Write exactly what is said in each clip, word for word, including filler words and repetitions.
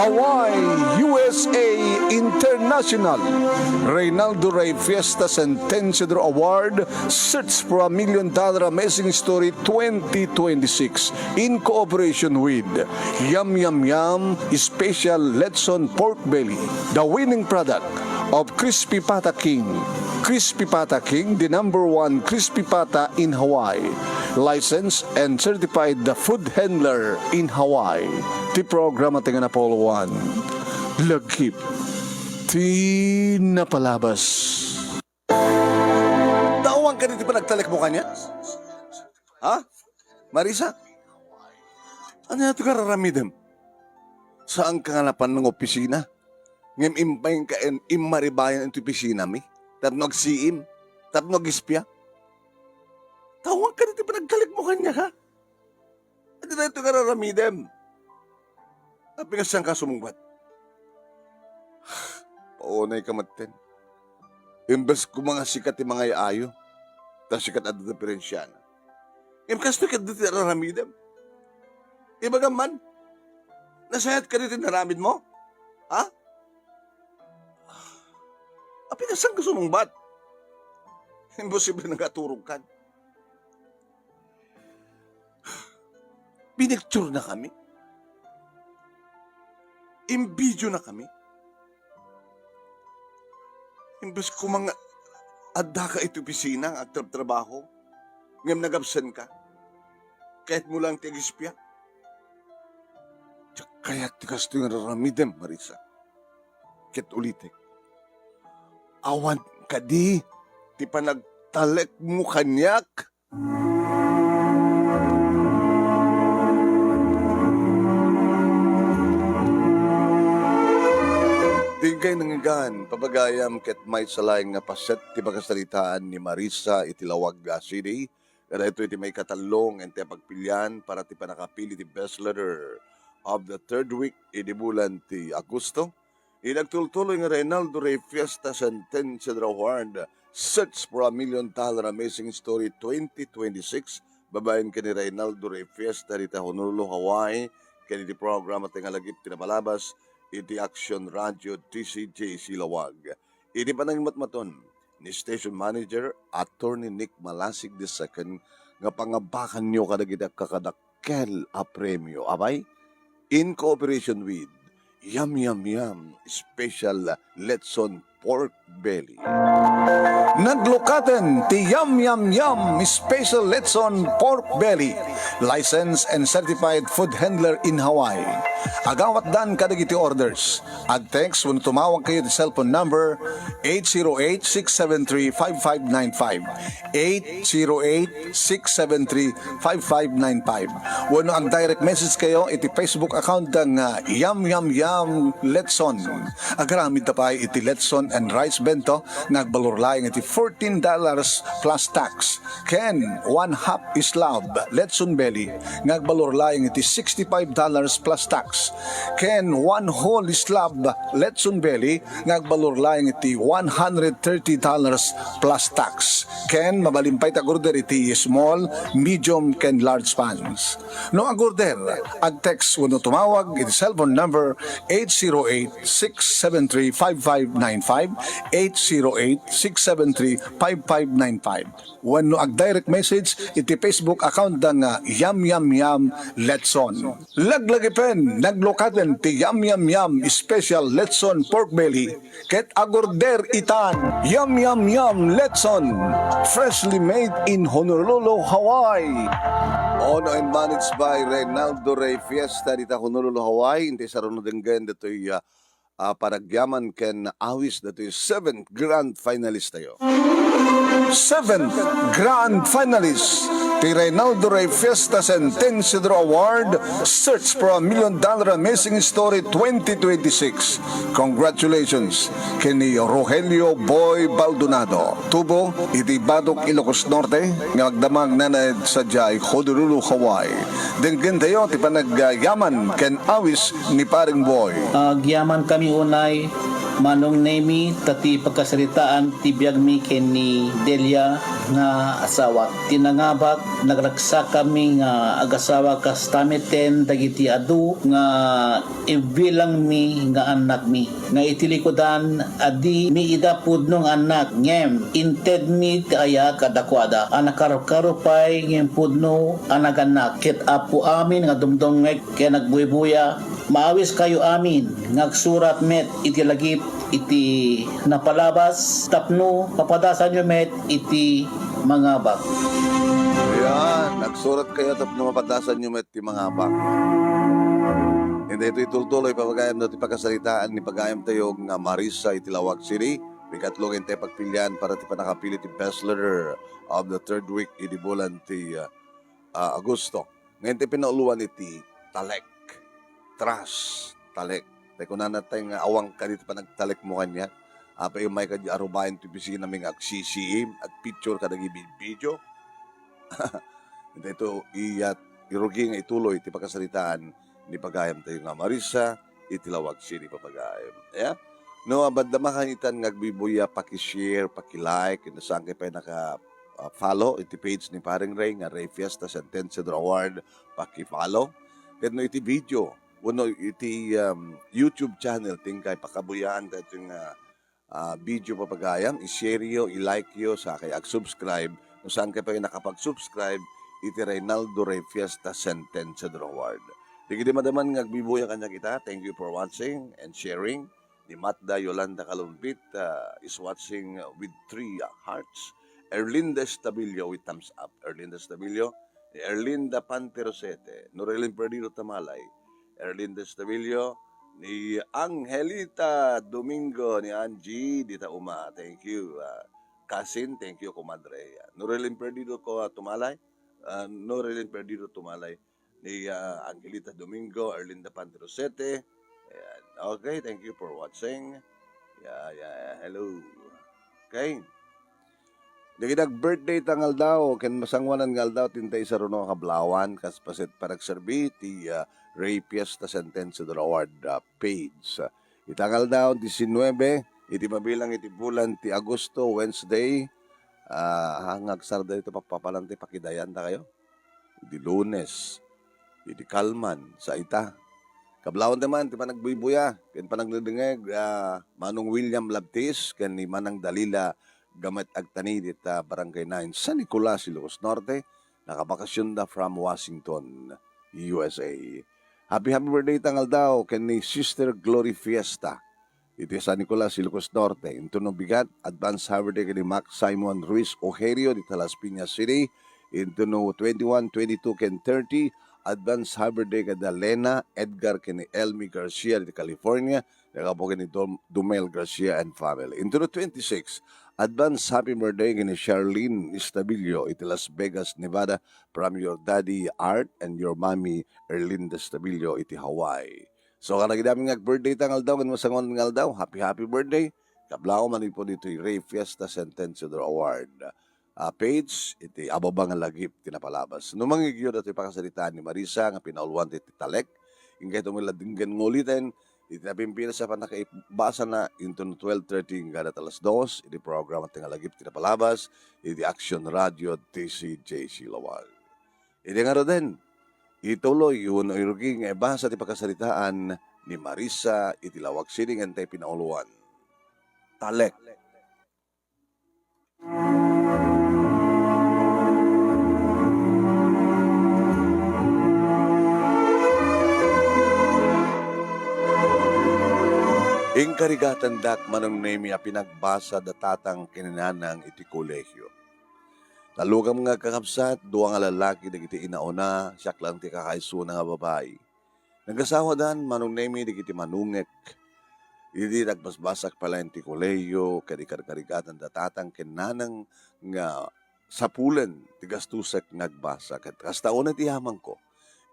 Hawaii, U S A International. Reynaldo Rey Fiesta Sentenciador Award, Search for a Million Dollar Amazing Story twenty twenty-six, in cooperation with Yum Yum Yum Special Lechon Pork Belly, the winning product of Crispy Pata King. Crispy Pata King, the number one crispy pata in Hawaii. Licensed and certified the food handler in Hawaii. Ti programa ti Ngana Paul Juan. Lagip ti napalabas. Tawang ka ti panagtalek mo kanya? Ha? Marisa? Ano ito kararamidem? Saan ka nga napan ng opisina? Ngem impayin ka en immaribayan iti opisinami? Tapno agsiim? Tapno agispia? Tawang ka ti panagtalek mo kanya, ha? Adi daytoy nga raramidem. Apay nga saan ka sumungbat? Paunay ka metten. Imbes koma nga sika ti mangay-ayo, ta sika ti adda diferensiana. Ngem kastoy ket ditoy raramidem. Ibagam man, nasayat ka ditoy naramid mo? Ha? Apay nga saan ka sumungbat? Imposible nga aturog kan. Pinicture na kami. Imbidio na kami. Imbes koma nga adda ka iti opisina nga agtrabtrabaho, ngem nagabsen ka. Kayat mo lang ti agispia. Diak kayat ti kastoy nga raramidem, Marisa. Ket ulitek, awan kadi ti panagtalek mo kaniak? Dingay nangigan, pabagayam ket maysa laeng nga paset ti pakasaritaan ni Marisa iti Laoag City. Kadaytoy ti maikatallo nga inti a pagpilian para ti pannakapili ti best letter of the third week idi bulan ti Agosto. Inagtultuloy nga Reynaldo Rey Fiesta Sentenciador Award, Search for a Million Dollar Amazing Story twenty twenty-six, babaen ken ni Reynaldo Rey Fiesta dita Honolulu, Hawaii, ken iti programa ti Ngalagip ti Napalabas iti Action Radio D C J C Laoag. Iti panangmatmaton ni Station Manager Attorney Nick Malasig the second nga pangabakanyo kadagiti agkakadakkel a premio. Apay, in cooperation with Yum Yum Yum Special Lechon Pork Belly. Naglukaten ti Yum Yum Yum Special Lechon Pork Belly, licensed and certified food handler in Hawaii. Agawatdan kadagiti orders. Ag-text wenno tumawag kayo ti cellphone number eight zero eight, six seven three, five five nine five, eight zero eight, six seven three, five five nine five. Wenno ag-direct message kayo iti Facebook account da nga Yum Yum Yum Letson. Agaramid ta pay iti Letson and Rice Bento nga agbalor laeng iti fourteen dollars plus tax. Ken one half slab Letson Belly nga agbalor laeng iti sixty-five dollars plus tax. Ken one whole slab Letson Belly nga agbalor laeng iti one hundred thirty dollars plus tax. Ken mabalin pay ti ag-order iti small, medium, ken large pans. No ag-order, ag-text wenno tumawag iti cellphone number eight zero eight, six seven three, five five nine five, eight zero eight, six seven three, five five nine five. Wenno ag-direct message iti Facebook account da nga Yum Yum Yum Letson. Laglagipen, naglukaten ti Yum Yum Yum Special Letson Pork Belly ket agorder itan. Yum Yum Yum Letson, freshly made in Honolulu, Hawaii. Owned and managed by Reynaldo Rey Fiesta dita Honolulu, Hawaii. Inti saruno denggen datoy, ah, ah, panagyaman ken awis datoy seventh grand finalist tayo. Seventh grand finalist ti Reynaldo Rey Fiesta Sentenciador Award, Search for a Million Dollar Amazing Story twenty twenty-six. Congratulations ken ni Rogelio Boy Baldonado, tubo iti Batok, Ilocos Norte, nga agdamag nanad sadiay Honolulu, Hawaii. Denggen tayo ti panagyaman ken awis ni Paring Boy. Agyaman kami unay, Manong Nemi, ta ti pagkasaritaan ti biagmi ken ni Delia nga asawak. Ti nangabak, nagraksakkami nga agasawa kasta metten dagiti adu nga ibbilangmi nga annakmi. Nga iti likudan, a dimi ida pudno nga annak, ngem intedmi ti aya kadakuada, a nakarukaro pay ngem pudno a nagannak. Ket Apo amin nga dumdumngeg ken agbuybuya, maawiskayo amin nga agsurat met iti lagip iti napalabas tapno papadasanyo met iti mangabak. Yan, agsurat kayo tapno mapadasanyo met ti mangabak. Iti daytoy tultuloy, papagayam, daytoy pakasaritaan ni pagayam tayo nga Marisa iti Laoag City. Ikatlo nga intay pagpilian para ti pannakapili ti best letter of the third week idi bulan ti, ah, ah, Agosto. Ngayon ti pinauluan iti talek. Trust, talek. Tay kunana tay nga awang ka dito panagtalek mo kanya. Apay umay ka di arubayan ti opisina mi nga agsisiim, agpicture kadagiti video. Ito, iyat, irugi nga ituloy ti pakasaritaan ni pagayam tayo nga Marisa, iti Laoag City, papagayam. Yeah? No, abanda makan itan nga agbibuya, paki-share, paki-like, no saan kayo pa naka, ah, follow iti page ni Paring Ray nga Ray Fiesta Sentencia Award, paki-follow. Ket no iti video, wenno iti, um, YouTube channel, tingkay pakabuyaan daytoy nga, ah, video, papagayam, i-share yo, i-like yo, sa kay ag-subscribe, no saan kayo pa nakapag-subscribe, iti Reynaldo Ray Fiesta Sentencia Award. Dagiti madaman nga agbibuya kanya kita, thank you for watching and sharing. Ni Matda Yolanda Kalumpit, ah, is watching with three, ah, hearts. Erlinda Estabillo with thumbs up. Erlinda Estabillo, ni Erlinda Panterosete, Norelin Perdido Tamalay, Erlinda Estabillo, ni Angelita Domingo, ni Angie dita uma. Thank you, ah, cousin. Thank you, comadre. Ah, Norelin Perdido ko, ah, Tumalay. Ah, Norelin Perdido Tumalay. Ni, ah, Angelita Domingo, Erlinda Panterosete. Ayan. Okay, thank you for watching. Yeah, yeah, hello. Okay. Dagiti nag-birthday ta nga aldaw, ken masangoanan nga aldaw, ti intay saruno a kablawan, kas paset panagserbi, ti, ah, Ray Fiesta Sentencia Award, ah, page. Ita nga aldaw, disinnuebe, iti mabilang iti bulan ti Agosto, Wednesday, ah, nga agsarda ito, papapalan ti pakidayan ta kayo. Idi Lunes, idi kalman, sa ita. Kablawan ti man, ti panagbuybuya, ken panagdedengeg, ah, Manong William Labtis, ken ni Manang Dalila, gamet agtani dita Barangay nine, San Nicolas, Ilocos Norte, nakabakasyonda from Washington, U S A. Happy, happy birthday ta nga aldaw, ken ni Sister Glory Fiesta. Iti San Nicolas, Ilocos Norte. Intono bigat, advance happy birthday ken ni Mac Simon Ruiz Ojerio dita Las Piñas City. Intono twenty-one, twenty-two, ken thirty, advance happy birthday kada Lena, Edgar, ken ni Elmi Garcia dita California. Nagapu ken ni Dom-, Dumel Garcia and family. Intono twenty-six, advance happy birthday ken ni Charlene Estabillo iti Las Vegas, Nevada, from your daddy Art and your mommy Erlinda Estabillo iti Hawaii. So, kadagiti amin nga ag-birthday ta nga aldaw, ken masangoan nga aldaw, happy, happy birthday. Kablaw man ipo ditoy Ray Fiesta Sentencia Award, ah, page, iti ababa nga lagip ti napalabas. No mangigyo datoy pakasaritaan ni Marisa nga pinauluan ti, ti talek, ingkay tumila dinggan nguliten, iti napimpila sa pannakaibasa na, inton twelve thirty, ingkana alas dos, iti programa ti nga lagip ti napalabas, iti Action Radio, T C J C Lawag. Idi ngaruden, ituloy wenno irugi nga ibasa ti pakasaritaan ni Marisa iti Lawag City nga intay pinauluan. Talek. Inkarigatandak, Manong Nemi, a pinagbasa da tatang ken nanang iti kolehio. Tallo kam nga kakabsat, dua nga lalaki dagiti inauna, siak lang ti kakaisuna nga babai. Nagasawadan, Manong Nemi, dagiti manungek. Idi nagbasbasak pay laeng ti kolehio, ket ikarkarigatan da tatang ken nanang nga sapulen ti gastusek nga agbasa. Ket kasta unay ti yamangko.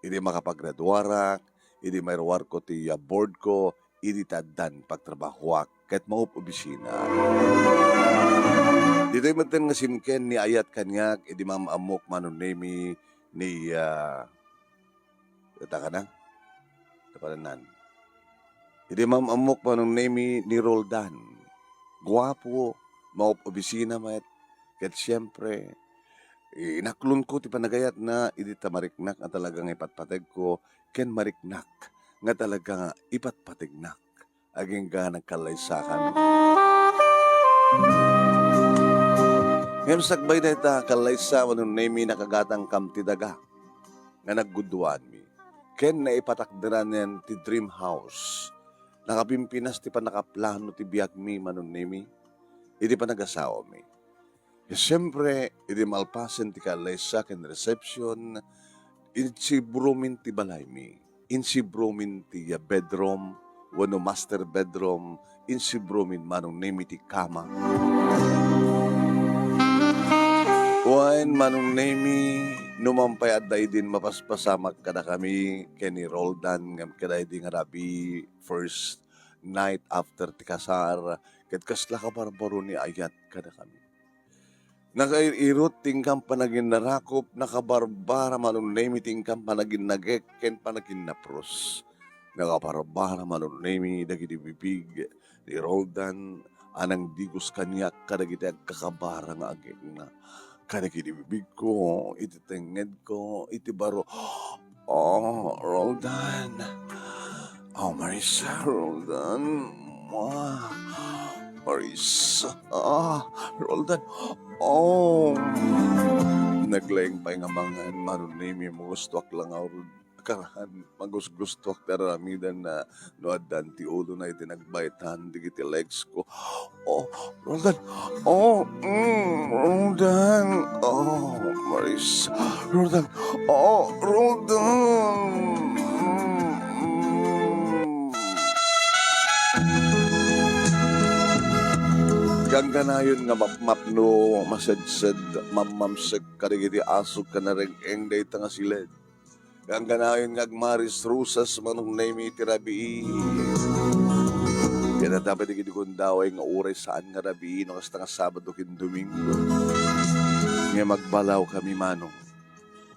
Idi makapagraduarak, idi mairuarko ti, ah, boardko, idi ta addan pagtrabahoak ket maub-obisina. Ditoy metten nga simken ni ayat kaniak idi maam-ammok, Manong Nemi, ni, ah, ita ka na? Ita pa nan. Idi maam-ammok, Manong Nemi, ni Roldan. Guapo, maub-obisina met, Ket siempre, inaklonko ti panagayatna idi ta mariknak nga talaga nga ipatpategko ken mariknak nga talaga nga ipatpategnak. Agingga nagkallaysakan. Ngem sakbay dayta, kallaysa, Manong Nemy, nakagatangkam ti daga nga nagguduanmi ken naipatakderanen ti dream house. Nakapimpinas ti pannakaplano ti biagmi, Manong Nemy, idi panagasawami. Siempre, idi malpasen ti kallaysa ken reception, insibromin ti balaymi. Insibromin ti bedroom wenno master bedroom. Insibromin, Manong Nemy, ti kama. Wen, Manong Nemy, numan pay adda idin mapaspasamak kadakami ken ni Roldan ngem kada idi nga rabii, first night after ti kasar, ket kasla kabarbaro ni ayat kadakami. Nakair-irot ti inkam panaginnarakop, nakabarbara, Manong Nemy, ti inkam panaginnagek ken panaginnapros. Nakabarbara, Manong Nemy, dagiti bibig ni Roldan a nangdigos kaniak kadagiti agkakabara nga agekna. Kadagiti bibigko, iti tengngedko, iti baro. Oh, Roldan. Oh, Marissa, Roldan. Ah, Marissa. Ah, Roldan. Oh. Naglaing pay nga mangan, Manong Nemy, magustuak la nga urod. Karahan, magusgustuak ti aramidenna no addan ti ulona iti nagbaytan dagiti legs ko. Oh, Roldan. Oh, mm, Roldan. Oh, Maris. Roldan. Oh, Roldan. Mm, mm. Ganggannayon nga mapmapno, masedsed, mammamsek kadagiti asog ken nareng-eng dayta nga siled. Ganggannayon nga agmaris-rusas, Manong Nemy, iti rabii. Ket adda pay dagiti gundaway nga uray saan nga rabii no kasta nga Sabado ken Domingo. Ngem agbalawkami, Manong.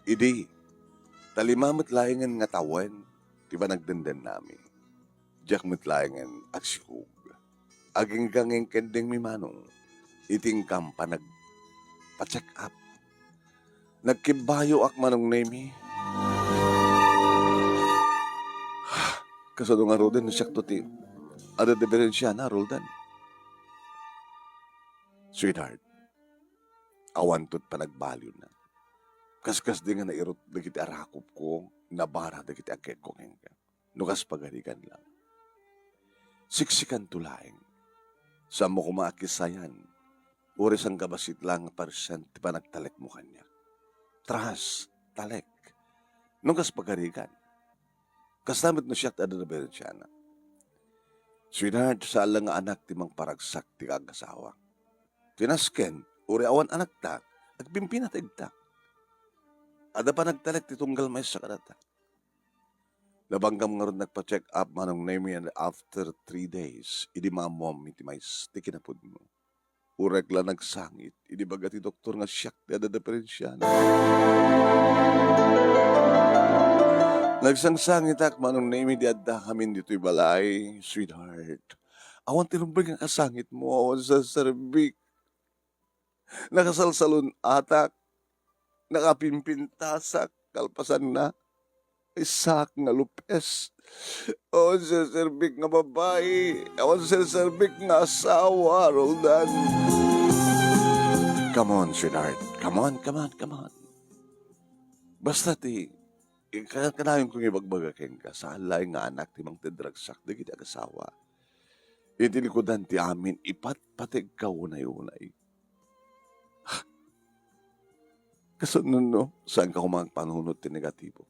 Idi, ta lima met laengen nga tawen ti panagdendennami. Diak met laengen agsikog. Agingga nga inkendengmi, Manong, iti inkam panagpa-check up. Nagkibbayoak, Manong Nemy. Kasano ngaruden no siakto ti adda diferensiana, Roldan? Sweetheart, awanto ti panagbaliwna. Kaskasdi nga nairot dagiti arakopko, nabara dagiti agekko kenka. No kas pagarigan lang. Siksikanto laeng. Saanmo koma a kisayan. Uray sangkabassit lang nga parsient ti panagtalekmo kaniak. Trust, talek. No kas pagarigan. Kasta met no siak ti adda diferensiana. Sweetheart, saan lang nga anak ti mangparagsak ti kaagasawak. Ti nasken, uray awan anakta, agpimpinateg ta. Adda panagtalek ti tunggal maysa kadata. Nabanggam ngarud nagpa-check up, Manong Nemy, and after three days, idi maammoam iti mais-, ti kinapudno. Urek la nagsangit, idi baga ti doktor nga siak ti adda diferensiana. Nagsangsangitak, Manong Nemy, di addakamin ditoy balay, sweetheart. Awan ti rumbeng nga kasangitmo, awan serserbik. Nakasalsalun-atak, nakapimpintasak, kalpasanna, maysaak nga lupes. Awan serserbik nga babai, awan serserbik nga asawa, Roldan. Come on, sweetheart. Come on, come on, come on. Basta ti, ka-, kanayon ko nga ibagbaga kenka, saan laeng nga anak ti mangted ragsak dagiti agasawa. Iti likudan ti amin, ipatpategka unay-unay. Kasano no, saanka koma agpanunot ti negatibo?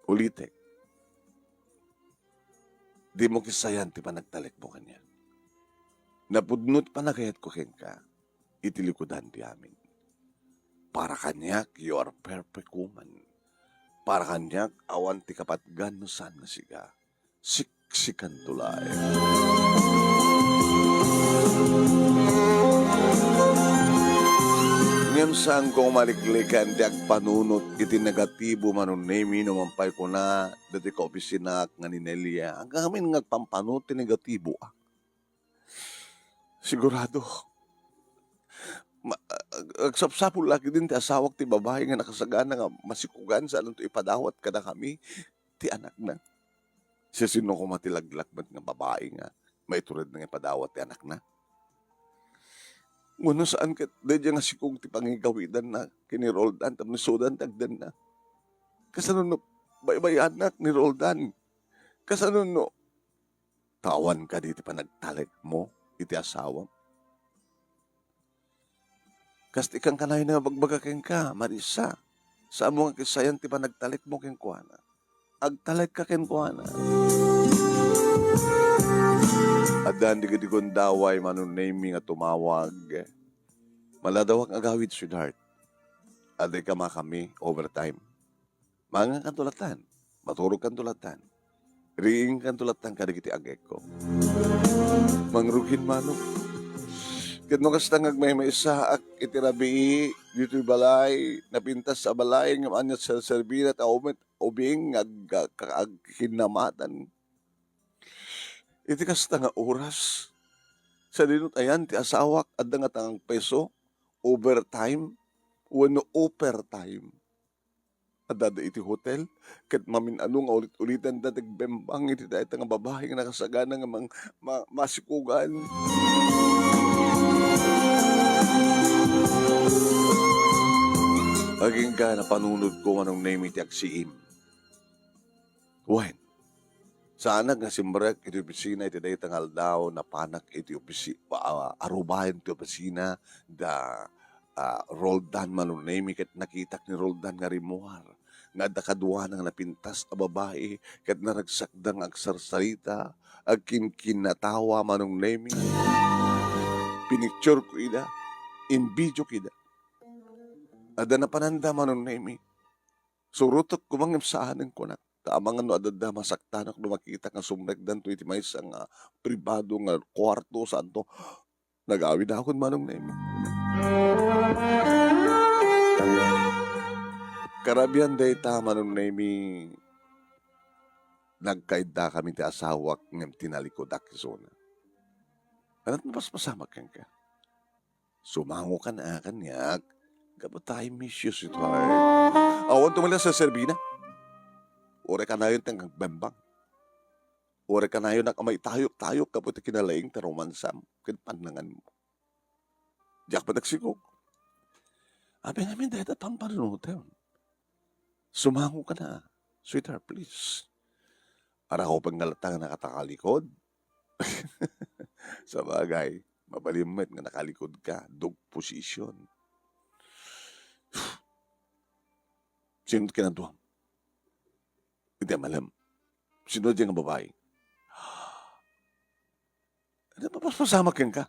Ulitek, dimo kisayan ti panagtalekmo kaniak. Napudno ti panagayatko kenka iti likudan ti amin. Para kaniak, you are perfect woman. Para kaniak, awan ti kapatgan no saan nga sika. Siksikanto laeng. Ngem saanko maliklikan ti agpanunot iti negatibo, Manong Nemy, no man pay kuna dati kaopisinaak nga ni Nelia. Agamin nga agpampanunot ti negatibo, ah. Sigurado, ma-, ag-, agsapsapul la ketdin ti asawak ti babai nga nakasagana nga masikugan, saanto ipadawat kadakami ti anakna. Siasino koma ti laglak met nga babai nga maituredna nga ipadawat ti anakna? Wenno saan ket daydiay nga sikog ti pangigawidanna ken ni Roldan tapno isudan ti agdenna? Kasano no baybay-anak ni Roldan? Kasano no ta awan kadi ti panagtalekmo iti asawam? Kas ti kankanayon nga bagbaga kenka, Marisa, saanmo nga kissayan ti panagtalekmo kenkuana. Agtalekka kenkuana. Addan dagiti gundaway, Manong Nemy, nga tumawag. Maladawak nga agawid, sweetheart. Adda kamakami overtime. Mangankanto lattan, maturogkanto lattan, riingkanto lattan kadagiti agekko. Mangrugin manok. Ket no kasta nga agmaymaysaak iti rabii ditoy balay, napintas a balay ngem ania ti serserbina ta umet ubing nga ag-, ag-, agkinnamatan. Iti kasta nga oras, sadino ti ayan ti asawak, adda nga tangang peso, overtime, wenno overtime. Addada iti hotel, ket mamin-ano nga ulit-ulitanda ti agbembang iti dayta nga babai nga nakasagana nga mang-, ma-, masikugan. Agingga napanunotko, Manong Nemy, ti agsiim. Wen, saanak nga simrek iti opisina iti dayta nga aldaw, napanak iti opisi-, a-, arubaen ti opisina da, a, Roldan, Manong Nemy, ket nakitak ni Roldan nga rimmuar nga adda kaduana nga napintas a babai ket naragsakda nga agsarsarita, agkinkinnatawa, Manong Nemy. Pinictureko ida, invideok ida. Adda napananda, Manong Nemy. Surotek koma ngem saanen, kunak. Ta amangan no adda masaktanak no makitak nga sumrekdanto iti maysa nga pribado nga kuarto, saanto. Nagawidakon, Manong Nemy. Karabian dayta, Manong Nemy, nagkaiddakami ti asawak ngem tinalikudak isuna. Ania ti mapaspasamak kenka? Sumangokan a kaniak, gapu ta I miss you, sweetheart. Awan to man la serserbina. Uray kanayon ti agbembang. Uray kanayonak a maitayok-tayok gapu ti kinalaing ti romansam ken pannanganmo. Diak met agsikog. Apay ngamin dayta pampanunotem? Sumangokan a, sweetheart, please. Arakupen nga latta nga nakatakalikod. Sabagay, mabalin met nga nakalikodka, dog position. Sino ti kinadua? Iti malem. Sino diay nga babai? Ania ti mapaspasamak kenka?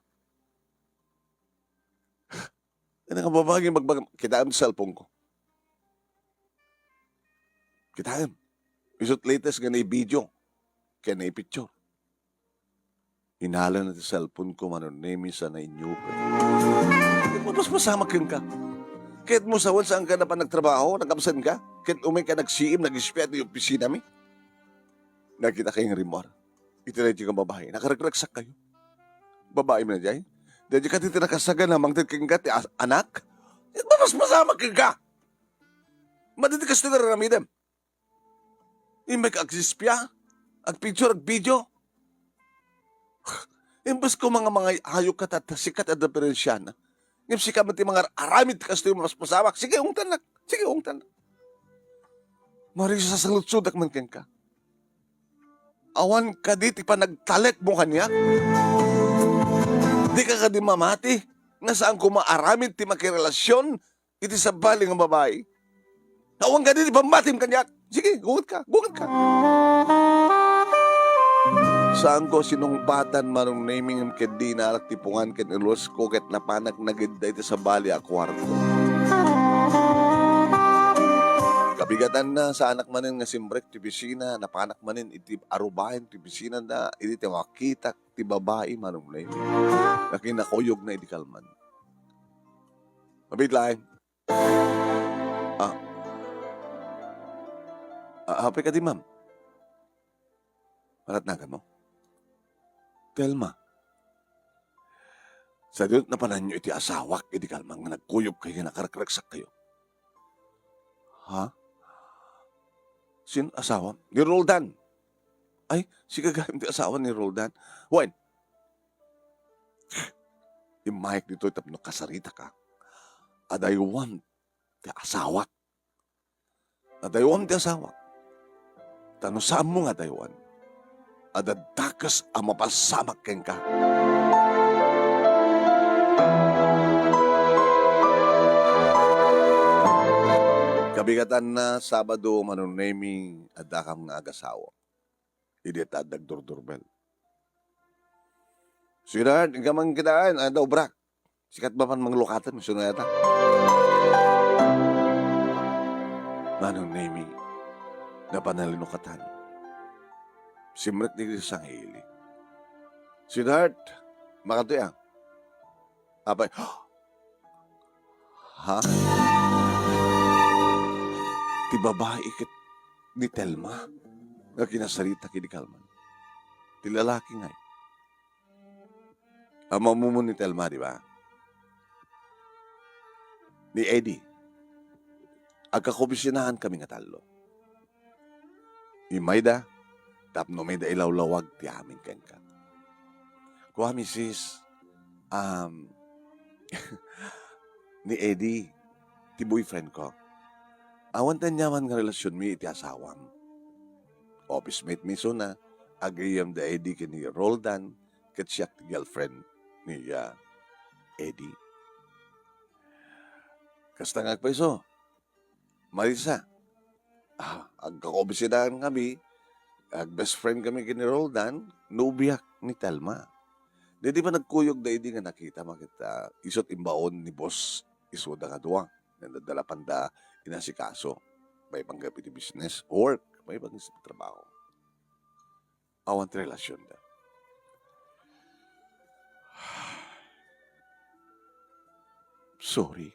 Ania nga babai nga bagbagam, kitaem ti cellphone ko. Kitaem. Isu't latest nga naibidio ken naipicture. Inalana ti cellphone ko, Manong Nemy, sa nainyupen. Ania ti mapaspasamak kenka? Ket mo sawen, saanka napan nagtrabaho, nag-absent ka? Ket umay ka nagsiim, nag-espia ti opisinami? Nakitaka nga rimmuar iti daytoy nga babai. Nakaregragsak kayo. Babai man diay. Daydiay kadi ti nakasagana mangted kenka ti as-, anak? Ania ti mapaspasamak kenka? Madi ti kastoy nga aramidem. Imbag agsispia, agpicture, agbidio. Imbes ko nga mangay-ayokka ta, ta sika ti diferensiana. Ngem sika met ti mangar-aramid ti kastoy nga mapaspasamak. Sige, ungtannak. Sige, ungtannak. Marisa, saludsodak man kenka. Awan kadi ti panagtalekmo kaniak? Dika kadi mamati nga saanko maaramid ti makirelasyon iti sabali nga babai? Awan kadi ti pammatim kaniak? Sige, gunget ka, gunget ka. Saanko sinungpatan, Manong Nemy, ngem ket di inalak ti pungan ken iluesko ket napanak nagidda iti sabali a kuarto. Kabigatanna, saanak manen nga simrek ti opisina, napanak manen iti arubaen ti opisina na, idi ti makitak ti babai, Manong Nemy, nga kinakuyogna idi kalman. Mabiit laeng. Ah. Ah, apay kadi, ma'am? Maratnagan mo? Telma. Sadino napananyo iti asawak idi kalman nga nagkuyogkayo nga nakarakraksak kayo? Ha? Sin asawa? Ni Roldan. Ay, si gagayem ti asawa ni Roldan. Wen, immayek ditoy tapno kasarita ka. Adaywan ti asawak. Adaywan ti asawak. Ta no saanmo nga adaywan, adda dakes a mapasamak kenka. Kabigatanna, Sabado, Manong Nemi, addakam nga agasawa. Idi ta adda agdurdurbel. Sweetheart, inka man kitaan, adda obrak. Sikat mapan manglukaten, suno yata. Manong Nemi, napan nalinukatan. Simrek ni Grisang Hailey. Sweetheart, makatoy a. Apay, ha? Ti babai ket ni Telma nga kinasaritak idi kalman. Ti lalaki ngay. Amamon ni Telma, di ba? Ni Eddie. Agkakobisinaan kami nga tallo. Immayda, tapno mayda ilawlawag ti amin kenka. Kua, misis, um, ni Eddie, ti boyfriend ko. Awan ti aniaman nga relasionmi iti asawam. Office mate mi isuna, agayyem da Eddie ken ni Roldan, ket siak ti girlfriend ni, ah, Eddie. Kasta nga agpayso, Marisa, ah, agkakobisinaan kami, ag-best friend kami ken ni Roldan, nobiak ni Telma. Daydi panagkuyog daydi nga nakita, makita, isut' imbaon ni boss, isuda nga dua. Nga nadala panda inasikaso. Maipanggap iti business, work, maipanggap iti trabaho. Awan ti relasionda. Sorry.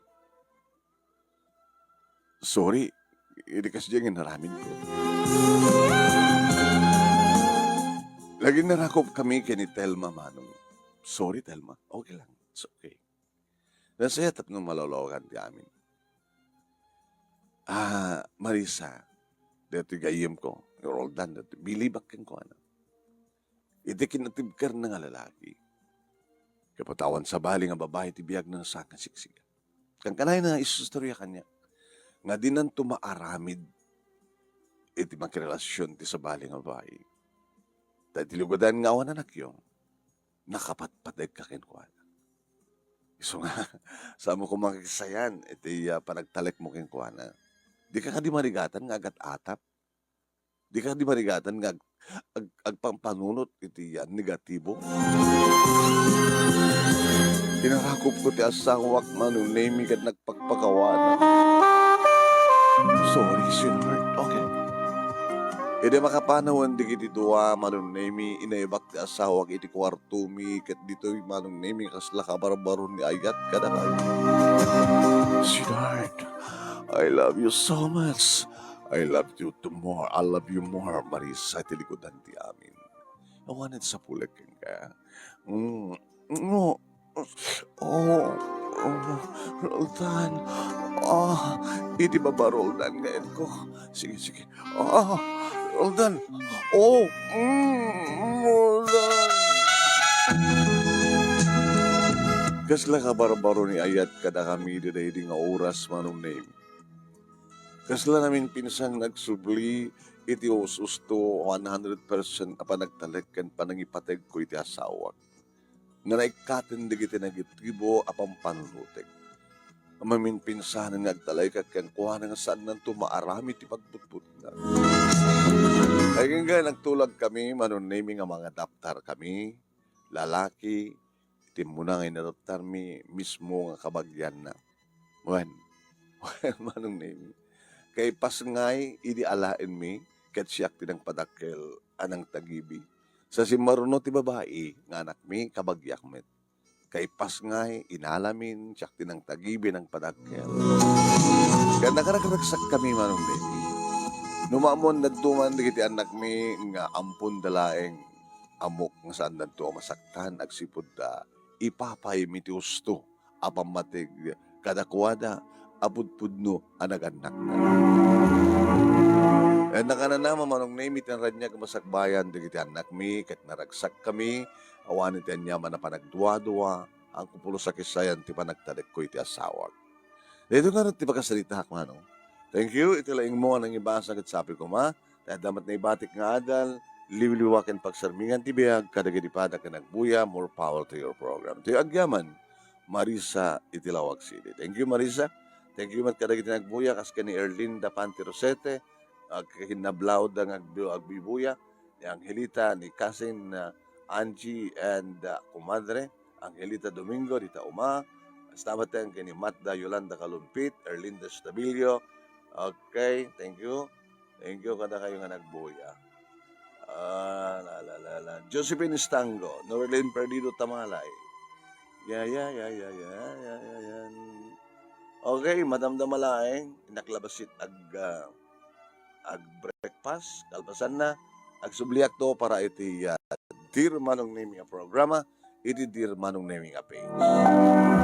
Sorry. Idi kasdiay nga inaramidko. Nagin narakop kami ken ni Telma, Manong. Sorry, Telma. Okay lang. It's okay. Nasayaat tapno malawlawagan ti amin. Ah, Marisa, daytoy gayyemko, ni Roldan, daytoy bilibak kenkuana. Iti kinatibkerna nga lalaki, kapatawan sabali nga babai ti biagna, saan nga siksiga. Kankanayna, istorya kaniak nga dinanto maaramid iti makirelasion ti sabali nga babai. Ta iti lugadan nga awan anakyo, nakapatpategka kenkuana. Isu nga, saanmo koma nga kisayan iti, ah, panagtalekmo kenkuana. Dika kadi marigatan nga agat-atap? Dika kadi marigatan nga ag-, ag-, agpampanunot iti, ah, negatibo? Inarakopko ti asawak, Manong Nemi, ket nagpakpakawanak. Sorry, sweetheart. Okay. Idi makapanawen dagiti dua, Manong Nemi, inaibak ti asawak iti kuartomi, ket ditoy, Manong Nemi, kasla kabarbaro ni ayat kadakami. Sweetheart, I love you so much. I love you too more. I love you more, Marisa, iti likudan ti amin. Awan iti sapulek kenka. Mm. Oh, oh, oh, Roldan. Ah, iti baba, Roldan, nga enko. Sige, sige. Ah, Roldan. Oh, mm, Roldan. Kasla kabarbaro ni ayat kadakami daydi nga oras, Manong Nemi. Kasla namin pinsan nga agsubli iti us-usto, one hundred percent a panagtalek ken panangipategko iti asawak. Nga naikkaten dagiti negatibo a pampanunotek. Maminpinsanen nga agtalekak kenkuana nga saannanto maaramid ti pagbutbutna. Agingga nagtulagkami, Manong Nemi, nga mangadaptar kami, lalaki, iti immuna nga inadaptarmi mismo nga kabagianna. Wen, wen, Manong Nemi, kaipas ngay idi alaenmi, ket siak ti nangpadakkel a nangtagibi. Sa simmaruno ti babai nga anakmi, kabagiak met. Kaipas ngay inalamin, siak ti nangtagibi, nangpadakkel. Ket nakarakraksakkami, Manong Nemi. No maammoan dadto man dagiti annakmi nga amponda laeng, ammok nga saandanto a masaktan agsipud da ipapaymi ti husto a pammateg kadakuada a pudpudno a nagannakna. Ken nakanana, Manong Nemi, ti naraniag a masakbayan dagiti annakmi, ket naragsakkami, awan iti aniaman a panagduadua, a kupulos a kissayan ti panagtalekko iti asawak. Daytoy ngarud ti pakasaritaak, Manong. Thank you, iti laingmo a nangibasa ket sapay koma, ta adda met naibatik nga adal, liwliwa ken pagsarmingan ti biag kadagiti pada ken agbuya, more power to your program. Ti agyaman, Marisa iti Laoag City. Thank you, Marisa. Thank you met kadagiti nagbuya, kas ken ni Erlinda Panti Rosete, agkinnablawda nga agbu-, agbibuya, ni Angelita, ni Cousin, uh, Angie, and, uh, Kumadre Angelita Domingo, dita Uma, kasta met ken ni Matda Yolanda Kalumpit, Erlinda Estabilio. Okay, thank you. Thank you kadakayo nga nagbuya. Ah, la, la, la, la. Josephine Estango, Norlene Perdido Tamalay. Ya, ya, ya, ya, ya, ya, ya, ya. Okay, madamdama laeng, innak la bassit ag, ah, ag-breakfast, kalpasanna, agsubliakto para iti, ah, Dear Manong Nemi a programa, iti Dear Manong Nemi a page.